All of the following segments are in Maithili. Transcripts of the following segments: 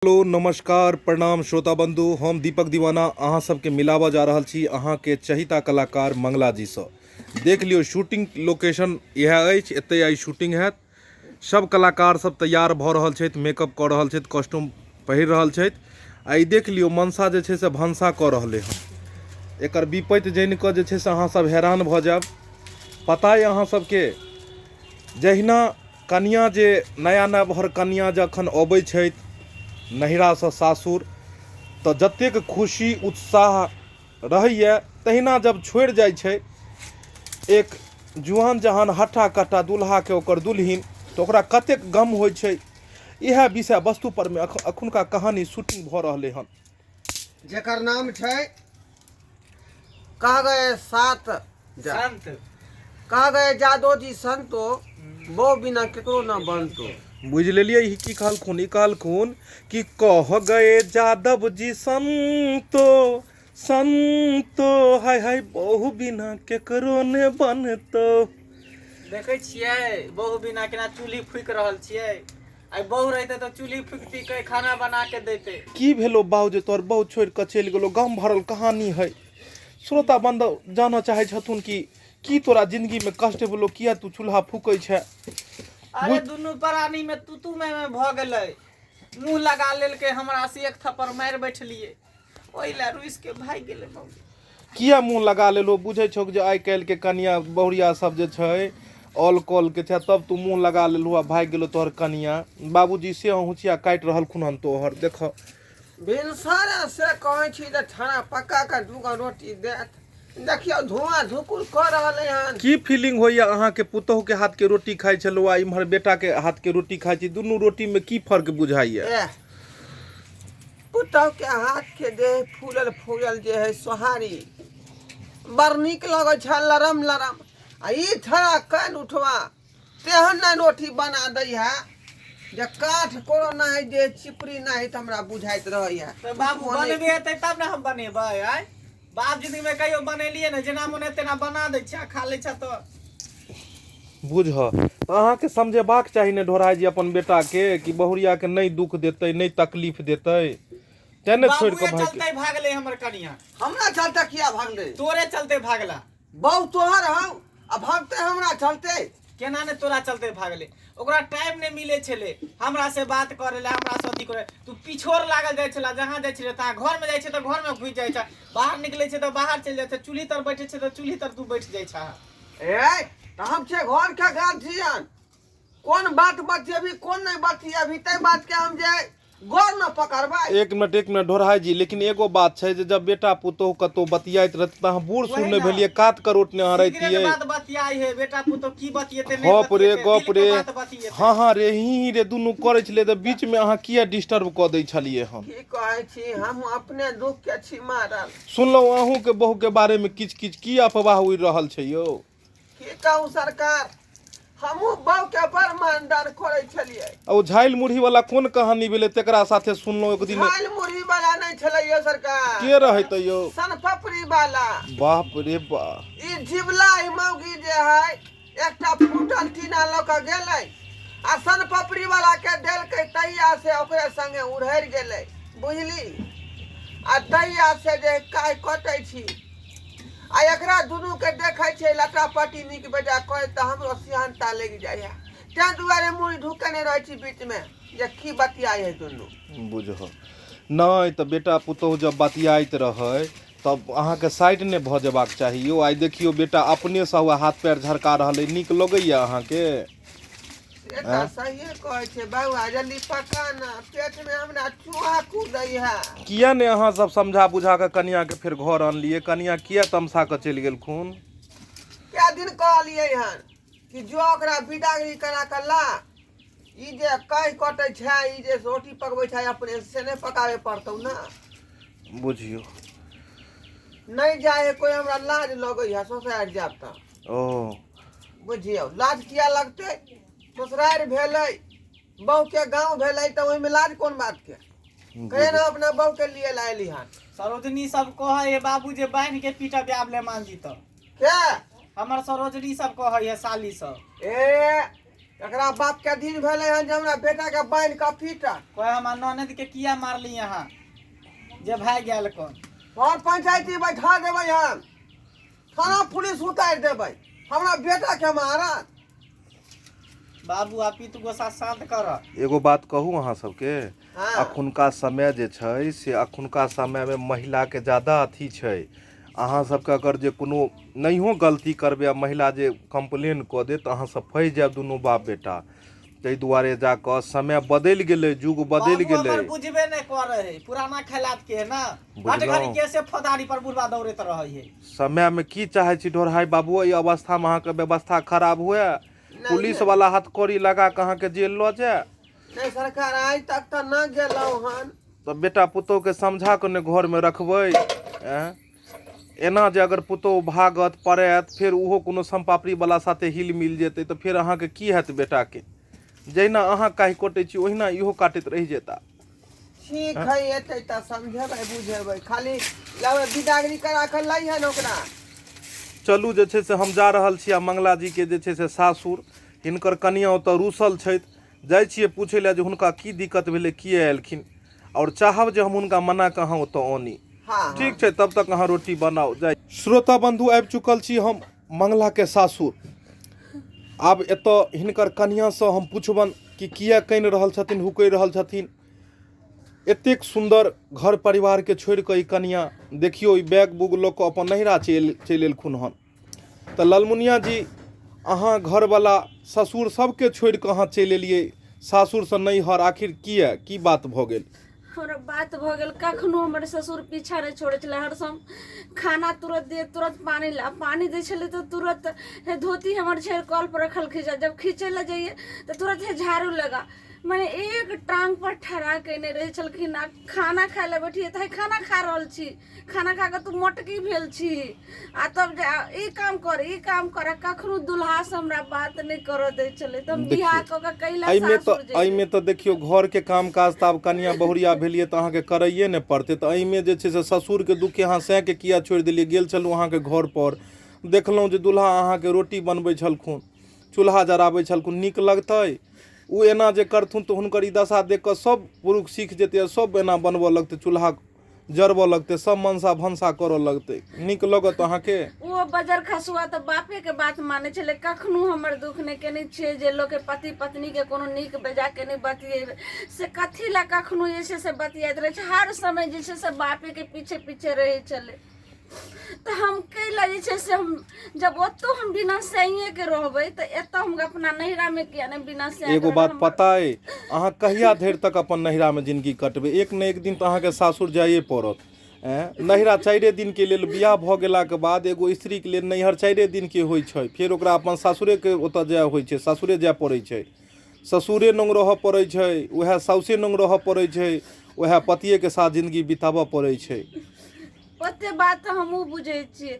हेलो नमस्कार प्रणाम श्रोता बंधु, हम दीपक दीवाना अहाँ सबके मिलाबऽ जा रहल छी अहाँके चहिता कलाकार मंगला जीसँ। देख लियौ शूटिंग लोकेशन इएह अछि, एतै आइ शूटिंग हैत। सब कलाकार सब तैयार भऽ रहल छथि, मेकअप कऽ रहल छथि, कॉस्ट्यूम पहिर रहल छथि। आ ई देख लियौ मनसा जे छै से भनसा कऽ रहलै हन। एकर विपत्ति जानि कऽ जे छै से अहाँ सब हैरान भऽ जायब। पता अइ अहाँ सबके जहिना कनिआँ जे नया नवहर कनिआँ जखन अबै छथि नैहरासँ सासुर तऽ जतेक खुशी उत्साह रहैए तहिना जब छोड़ि जाइ छै एक जुआन जहान हट्ठा कट्ठा दुल्हाके ओकर दुल्हिन, तऽ ओकरा कतेक गम होइ छै। इएह विषय वस्तु परमे अखुनका कहानी शूटिंग भऽ रहलै हन, जेकर नाम छै कह गए सात संत, कह गए जादो जी संतो, बहु बिना केकरो ना बनतो। बुझि लेलियै ई की कहलखुन? ई कहलखुन कि कह गए जादव जी संतो संतो, हाय हाय बहु बिना केकरो ने बनतो। देखै छियै बहु बिना केना चूल्ही फूकि रहल छियै। आइ बहु रहितै तऽ चूल्ही फूकती के खाना बना के दैतै। की भेलो बाउ जे तोहर बहु छोड़ि कऽ चलि गेलो? गाम भरल कहानी है। श्रोता बंधु जानऽ चाहै छथुन कि की तोरा जिंदगी में कष्ट भेलो, किया तू चूल्हा फूकै छै? अरे दुनू प्राणी में तू तू में भऽ गेलै, मुंह लगा लेलकै हमरा से, एक थप्पड़ मारि बैठलियै, ओहि लए रुसि के भागि गेलै बाबू। किया मुँह लगा लेलहो? बुझै छौक जे आइ काल्हिके कनिया बहुरिया सब जे छै ऑल कॉल के छै, तब तू मुँह लगा लेलहो आ भागि गेलो तोहर कनिया। बाबूजी से हुचिया काटि रहलखुन हन तोहर, देख। भिनसरे से कहै छी जे खाना पका कऽ दूगो रोटी देत, देखियौ धुआं धुकुर कऽ रहलै हन। की फीलिंग होइए अहाँके? पुतहुके हाथके रोटी खाइ छलहुँ आ इम्हर बेटाके हाथके रोटी खाइ छी, दुनू रोटीमे की फर्क बुझाइए? एह, पुतहु के हाथ के जे फूलल फूलल जे है सोहारी बड़ नीक लगै छै, लरम लरम। आ ई थोड़ा कान उठवा तेहन नहि रोटी बना दै है जे काठ कोनो नहि, जे चिपरी नहि, तऽ हमरा बुझाइत रहै है। तऽ बाबू बनबे हेतै तब ने हम बनेबै। आय बाप जिंदगी में कहियो बनेलियै ने, जेना मोन तेना बना दै छै आ खा लै छै। तऽ बुझह तऽ अहाँके समझेबाक चाही ने ढोढ़ाइ जी अपन बेटाके कि बहुरियाके नहि दुख देतै, नहि तकलीफ देतै, तेँ ने छोड़ि कऽ बाबुए भागि चलते भागलै हमर कनिया। हमरा चलते किया भागलै? तोरे चलते भागला। बहु तोहर हौ आ भागते हमरा चलते? केना ने तोरा चलते भागलै? ओकरा टाइम नहि मिलै छलै हमरा से बात करे ला, हमरा से अथी करे। तू पिछोर लागल जाइ छला, जहाँ जाइ छलै तहाँ। घरमे जाइ छै तऽ घरमे घुसि जाइ छै, बाहर निकलै छै तऽ बाहर चलि जाइ छै, चूल्ही तर बैठे छै तऽ चूल्ही तर तू बैठ जाइ छह। ए तऽ हम छियै घर के गार्जियन, कोन बात बतियेबी कोन नहि बतियेबी ताहि बात के हम जे गौर न पकड़बै। एक मिनट एक मिनट ढोढ़ाइ जी, लेकिन एगो बात छै जे जब बेटा पुतोहु कतहु बतियाइत रहतै तऽ अहाँ बूढ़ सूढ़ वही नहि ना। भेलियै, कात करोट ने अहाँ सिगरेट रहितियै। बात बतियाइ है बेटा पुतोह, की बतियेतै नहि गप रे बतियेतै, गप दिल के रे बात बतियेतै। हँ हँ रे ही ही रे दुनू करै छलै तऽ बीचमे अहाँ किया डिस्टर्ब कऽ दै छलियै हन? की कहै छी, हम अपने दुख के छी मारल। सुनलहुँ अहूँके बहुके बारेमे किछु किछु, की अफवाह उड़ि रहल छै यौ? की कहू सरकार, हमहूँ बहु के बड़ मानदान करै छलियै। आ ओ झाइल मुरही वाला कोन कहानी भेलै तेकरा साथे सुनलहुँ एक दिन? झाइल मुरही वाला नहि छलै यौ सरकार। के रहै तऽ यौ? सनपपड़ी वाला। बाप रे बा। ई जिबला ई मौगी जे है एकटा फूटल टीना लऽ कऽ गेलै आ सनपपड़ी वाला के देलकै, तहिया से ओकरे संगे उड़हरि गेलै बुझली। आ तहिया से जे काहि कटै छी आ एकरा दुनूके देखै छियै लटापटी नीक बेजा करै तऽ हमरो सिहनता लागि जाइए, ताहि दुआरे मुड़ी ढुकेने रहै छी बीचमे जे की बतियाइ है दुनू। बुझह नहि तऽ बेटा पुतोहु जब बतियाइत रहै तब अहाँके साइड नहि भऽ जेबाक चाही यौ। आइ देखियौ बेटा अपनेसँ हुआ हाथ पैर झरका रहल अइ, नीक लगैए अहाँके? से तऽ सहिए कहै छै बौआ, जल्दी पका ना, पेटमे हमरा चूहा कूदै है। किया नहि अहाँ सब समझा बुझा कऽ कनियाके फेर घर अनलियै? कनिया किया तमसा कऽ चलि गेलखुन? कए दिन कहलियै हन कि जो ओकरा विदागरी करा कऽ ला, ई जे कहि कटै छै, ई जे रोटी पकबै छै अपने से नहि पकाबे पड़तौ ने। बुझियौ नहि जाइ है कोइ, हमरा लाज लगै है ससुरारि जायब तऽ। ओ बुझियौ लाज किया लगतै? ससुरारि भेलै, बहुके गाँव भेलै, तऽ ओहिमे लाज कोन बातके? कहिया ने अपना बहुके लिए लए अयली हन। सरोजनी सब कहै है बाबू जे बान्हि के पीटब आब ले मान जी तऽ के हमर सरोजनी सब कहै है साली सब। ए एकरा बाप के दिन भेलै हन जे हमरा बेटा के बान्हि कऽ पीटत। कोई हमरा ननद के किया मारली अहाँ जे भागि गेल कोन? घर पंचायती बैठा देबै हम, थाना पुलिस उतारि देबै, हमरा बेटा के मारत। बाबू आप ई तू गोसा शांत कर। एगो बात कहू अहाँ सबके? हाँ। अखुनका समय जे छै से अखुनका समयमे महिलाके ज्यादा अथी छै। अहाँ सबके अगर जे कोनो नहियो गलती करबै आ महिला जे कम्प्लेन कऽ देत तऽ अहाँ सब फँसि जायब दुनू बाप बेटा। ताहि दुआरे जा कऽ समय बदलि गेलै, युग बदलि बाबू गेलै। हमर बुझबे नहि करै है, पुराना खेलात के है ना, हट घड़ी बुझलहुँ। कैसे फौदारी पर बुढ़वा दौड़ैत रहै है। समयमे की चाहै छी ढोरहाइ बाबू, एहि अवस्थामे अहाँके व्यवस्था खराब हुए, नहि पुलिस नहि वाला हथकड़ी लगा कऽ अहाँके जेल लऽ जाय? नहि सरकार, आइ तक तऽ नहि गेलहुँ हन। तऽ बेटा पुतोहुके समझा कऽ ने घरमे रखबै। आँय, एना जे अगर पुतोहु भागत पड़ायत, फेर ओहो कोनो सोनपापड़ीवला साथे हिल मिल जेतै तऽ फेर अहाँके की हैत बेटाके? जहिना अहाँ काहि कटै छी ओहिना इहो काटैत रहि जेता। ठीक है, एतै तऽ समझेबै बुझेबै, खाली लेबै बिदागरी करा कऽ लैहन ओकरा। चलू जे छै से हम जा रहल छी आ मंगला जीके जे छै से सासुर, हिनकर कनियाँ ओतऽ रूसल छथि। जाइ छियै पूछै लए जे हुनका की दिक्कत भेलै, किए एलखिन, आओर चाहब जे हम हुनका मना कऽ अहाँ ओतऽ आनी। हँ हँ ठीक छै, तब तक अहाँ रोटी बनाउ। जाइ। श्रोता बन्धु, आबि चुकल छी हम मंगलाके सासुर। आब एतऽ हिनकर कनियाँसँ हम पुछबनि कि किए कानि रहल छथिन, हुकरि रहल छथिन। एतेक सुन्दर घर परिवारके छोड़ि कऽ ई कनियाँ देखियौ ई बैग बुग लऽ कऽ अपन नैहरा चलि चलि एलखुन हन। तऽ ललमुनिया जी, अहाँ घरवला ससुर सबके छोड़ि कऽ अहाँ चलि एलियै सासुरसँ नैहर, आखिर किए, की बात भऽ गेल? हमरा बात भऽ गेल, कखनो हमर ससुर पीछा नहि छोड़ै छलै। हरसम खाना तुरंत दे, तुरंत पानी ला, पानी दै छलै तऽ तुरंत हे धोती हमर छै कल पर रखल खींचा, जब खींचै लए जइयै तऽ तुरंत हे झाड़ू लगा, मने एक टांग पर ठड़ा केने रहै छलखिन। आ खाना खाय लए बैठियै तऽ हे खाना खा रहल छी, खाना खा कऽ तू मोटकी भेल छी, आ तब जा ई काम कर, ई काम कर। आ कखनो दुल्हा से हमरा बात नहि करऽ दै छलै, तऽ हम बियाह देखियौ कऽ कऽ कैला एहिमे सासुर तऽ जइयै? एहिमे तऽ देखियौ घरके काम काज तऽ आब कनियाँ बहुरिया भेलियै तऽ अहाँके करैए ने पड़तै। तऽ एहिमे जे छै से ससुरके दुःखे अहाँ सएहके किया छोड़ि देलियै? गेल छलहुँ अहाँके घरपर, देखलहुँ जे दुल्हा अहाँके रोटी बनबै छलखुन, चूल्हा जराबै छलखुन, नीक लगतै? ओ एना जे करथुन तऽ हुनकर ई दशा देख कऽ सभ पुरुष सीख जेतै आ सभ एना बनबऽ लगतै, चूल्हा जरबऽ लगतै, सब मनसा भनसा करऽ लगतै। नीक लगत अहाँके? ओ बजर खसुआ तऽ बापेके बात मानै छलै, कखनो हमर दुःख नहि केने छियै। जे लोकके पति पत्नीके कोनो नीक बेजाके नहि बतियेबै से कथी लए कखनो जे छै से बतियाइत रहै छै। हर समय जे छै से बापेके पीछे पीछे रहै छलै, तऽ हम कैला जे छै से हम जब ओतौ हम बिना सैंयेके रहबै तऽ एतऽ हम अपना नैहरामे किया नहि बिना सैंयके एगो रहबै? बात हमर पता अइ, अहाँ कहिया धरि तक अपन नैहरामे जिनगी कटबै? एक ने एक दिन तऽ अहाँके सासुर जाइए पड़त। एँ, नैहरा चारिए दिनके लेल, बियाह भऽ गेलाके बाद एगो स्त्रीके लेल नैहर चारिए दिनके होइ छै, फेर ओकरा अपन सासुरेके ओतऽ जाय होइ छै, सासुरे जाय पड़ै छै, ससुरे लग रहऽ पड़ै छै, उएह साउसे लग रहऽ पड़ै छै, उएह पतिएके साथ जिनगी बिताबऽ पड़ै छै। ओते बात तऽ हमहूँ बुझै छियै,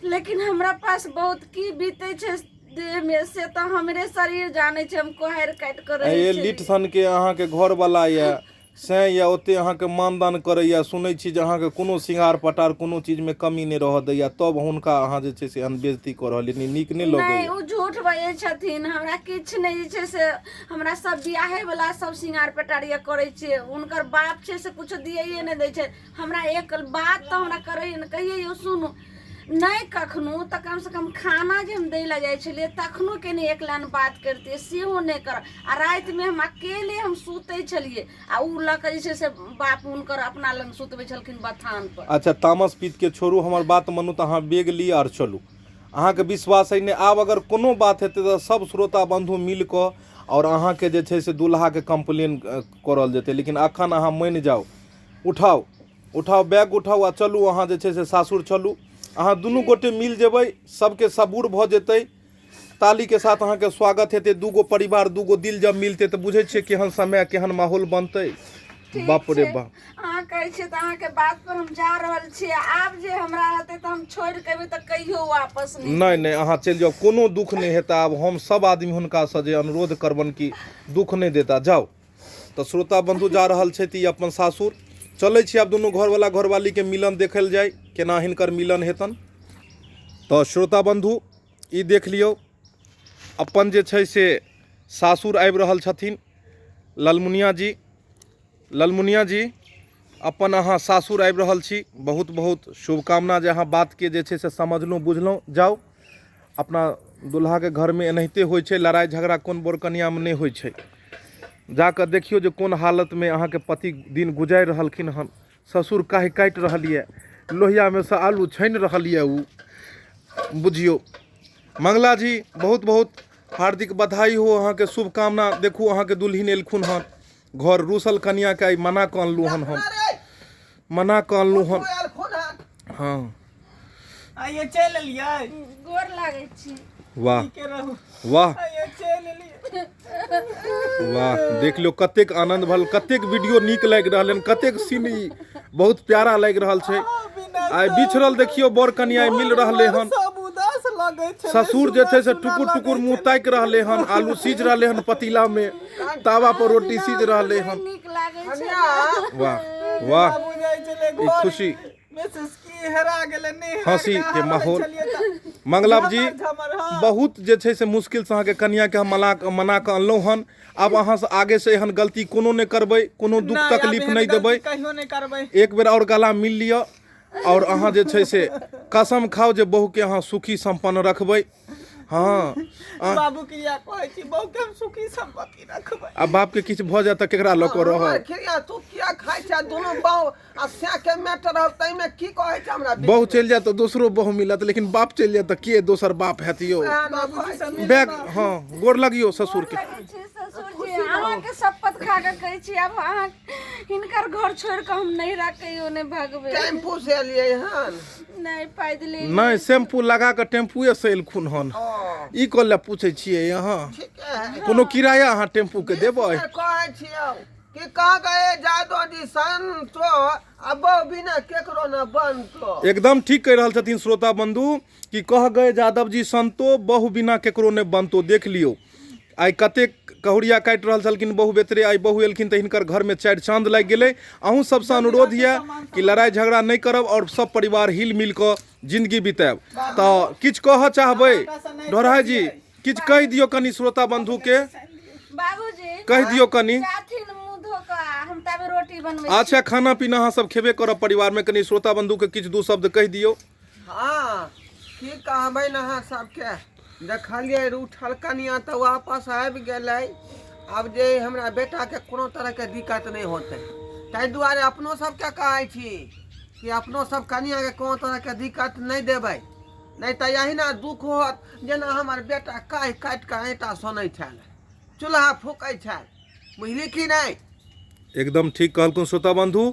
लेकिन हमरा पास बहुत की बीतै छै देहमे से तऽ हमरे शरीर जानै छै। हम कोहरि काटि कऽ रहै ए लीट छलियै। सनके अहाँके घरवला यए सएह यए, ओतेक अहाँके मानदान करैए, सुनै छी जे अहाँके कोनो श्रृंगार पटार कोनो चीजमे कमी नहि रहऽ दैए, तब हुनका अहाँ जे छै से एहन बेइज्जती कऽ रहलियै, नीक नहि नहि लगैए। ओ झूठ बजै छथिन। हमरा किछु नहि जे छै से, हमरा सब बियाहे वाला सब श्रृंगार पेटार ये करै छियै। हुनकर बाप छै से कुछो दियैए नहि दै छै। हमरा एक बात तऽ हमरा करै नहि कहियै, यौ सुनू नहि, कखनो तऽ कमसँ कम खाना जे हम दै लए जाइ छलियै तखनो कनि एक लाइन बात करितियै, सेहो नहि कर। आ रातिमे हम अकेले हम सुतै छलियै आ ओ लऽ कऽ जे छै से बाप हुनकर अपना लग सुतबै छलखिन बथान पर। अच्छा, तामस पीतके छोड़ू, हमर बात मानू तऽ अहाँ बैग ली आर चलू। अहाँके विश्वास अइ नहि? आब अगर कोनो बात हेतै तऽ सब श्रोता बन्धु मिल कऽ आओर अहाँके जे छै से दुल्हाके कम्प्लेन करल जेतै, लेकिन अखन अहाँ मानि जाउ। उठाउ उठाउ बैग उठाउ आ चलू, अहाँ जे छै से सासुर चलू। अहाँ दुनू गोटे मिल जेबै, सबके सबूर भऽ जेतै, तालीके साथ अहाँके स्वागत हेतै। दूगो परिवार दूगो दिल जब मिलतै तऽ बुझै छियै केहन समय केहन माहौल बनतै। ठीक बाप रे छै, बाप। अहाँ कहै छियै तऽ अहाँके बात पर हम जा रहल छियै। आब जे हमरा रहतै तऽ हम छोड़ि कऽ एबै तऽ कहियो वापस नहि। नहि नहि, अहाँ चलि जाउ, कोनो दुःख नहि हेतै। आब हम सब आदमी हुनकासँ जे अनुरोध करबनि कि दुःख नहि देता। जाउ। तऽ श्रोता बन्धु, जा रहल छथि ई अपन सासुर। चलै छी आब दुनू घरवला घरवालीके मिलन देखल जाय, केना हिनकर मिलन हेतनि। तऽ श्रोता बन्धु, ई देख लियौ अपन जे छै से सासुर आबि रहल छथिन ललमुनिया जी। ललमुनिया जी, अपन अहाँ सासुर आबि रहल छी, बहुत बहुत शुभकामना जे अहाँ बातके जे छै से समझलहुँ बुझलहुँ। जाउ अपना दुल्हाके घरमे एनाहिते होइ छै, लड़ाइ झगड़ा कोन बर कनिआँमे नहि होइ छै। जाकऽ देखियौ जे कोन हालतमे अहाँके पति दिन गुजारि रहलखिन हन। ससुर काहि काटि रहल यऽ, लोहियामे सँ आलू छानि रहल यऽ ओ बुझियौ। मंगला जी, बहुत बहुत हार्दिक बधाई हो, अहाँके शुभकामना। देखू अहाँके दुल्हिन एलखुन हन घर, रूसल कनियाके आइ मना कऽ अनलहुँ हन, हम मना कऽ अनलहुँ हन। हँ आइए चलि एलियै। गोर लागै छी। वाह ठीके रहू। वाह आइए चलि एलियै। वाह, देख लियौ कतेक आनंद भल, कतेक वीडियो नीक लागि रहल हन, कतेक सीन ई बहुत प्यारा लागि रहल छै। आइ बिछड़ल देखियौ बर कनिया आइ मिल रहले हन। सब उदास लगै छलै। ससुर जे छै से टुकुर टुकुर मुँह ताकि रहले हन, आलू सीझ रहले हन पतीला में, तावा पर रोटी सीझ रहले हन। नीक लागै छै। वाह वाह, बाबू जाइ छलै ई घर खुशी में की हेरा गेलै, नहि हेरा हँसी गेलै, के अहाँ रहै माहौल। छलियै तऽ मंगलाब जी, झमर झमर, हँ। बहुत जे छै से मुश्किलसँ अहाँके कनियाके हम मना कऽ अनलहुँ हन। आब अहाँसँ आगेसँ एहन गलती कोनो नहि करबै, कोनो दुख नहि, आब तकलीफ एहन नहि गलती देबै, कहियो नहि करबै। एक बेर आओर गला मिल लिअ आओर अहाँ जे छै से कसम खाउ जे बहुके अहाँ सुखी सम्पन्न रखबै। हँ, बाबू क्रिया कहै छी, बहु के हम सुखी सम्पत्ति रखबै। आ बापके किछु भऽ जायत तऽ केकरा लऽ कऽ रहब? खिरिया तू किया खाइ छै दुनू बाऊ आ सएह के मैटर हौ, ताहिमे की कहै छै हमरा बीच? बहु चलि जायत तऽ दोसरो बहु मिलत, लेकिन बाप चलि जायत तऽ के दोसर बाप हैत यौ? सएह ने कहै छी। बैग। हँ, गोर लगियौ ससुरके। लगै छी ससुर जी, अहाँके शपथ खा कऽ कहै छी, आब अहाँ हिनकर घर छोड़ि कऽ हम नैहरा कहियो नहि भगबै। टेम्पू से एलियै हन? नहि, पैदले। नहि, शैम्पू लगा कऽ टेम्पुएसँ एलखुन हन। ओ ई कऽ लए पूछै छियै अहाँ? ठीके है। कोनो किराया अहाँ टेम्पूके देबै? कहै छियौ कि कहाँ गए जादो जी संतो, आ बहु बिना केकरो न बनतो। एकदम ठीक कहि रहल छथिन श्रोता बंधु कि कह गए जादव जी संतो, बहु बिना केकरो नहि बनतो। देख लियौ आइ कतेक कहुरिया काटि रहल छलखिन बहु बेतरे, आइ बहु एलखिन तऽ हिनकर घरमे चारि चाँद लागि गेलै। अहूँ सबसँ अनुरोध यऽ कि लड़ाइ झगड़ा नहि करब आओर सब परिवार हिल मिल कऽ जिंदगी बितायब। तऽ किछु कहऽ चाहबै ढोढ़ाइ जी? किछु कहि दियौ कनि श्रोता बंधुके। बाबूजी, कहि दियौ कनि। जाथिन मुँह धो कऽ, हम ताबे रोटी बनबै छी। अच्छा, खाना पीना अहाँ सब खेबे करब परिवारमे, कनि श्रोता बंधुके किछु दू शब्द कहि दियौ। हँ, की कहबै ने अहाँ सबके, देखलियै रूठल कनिया तऽ वापस आबि गेलै। आब जे हमरा बेटाके कोनो तरहके दिक्कत नहि होतै, ताहि दुआरे अपनो सबके कहै छी कि अपनो सब कनियाके कोनो तरहके दिक्कत नहि देबै, नहि तऽ अहिना दुख होत जेना हमर बेटा काहि काटि कऽ आँटा सनै छल, चूल्हा फूकै छल, बुझली कि नहि? एकदम ठीक कहलखुन। श्रोता बंधु,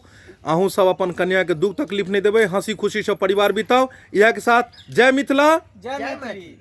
अहूँ सब अपन कन्याके दुख तकलीफ नहि देबै, हंसी खुशीसँ परिवार बिताउ। इएहके साथ जय मिथिला, जय मैथिली।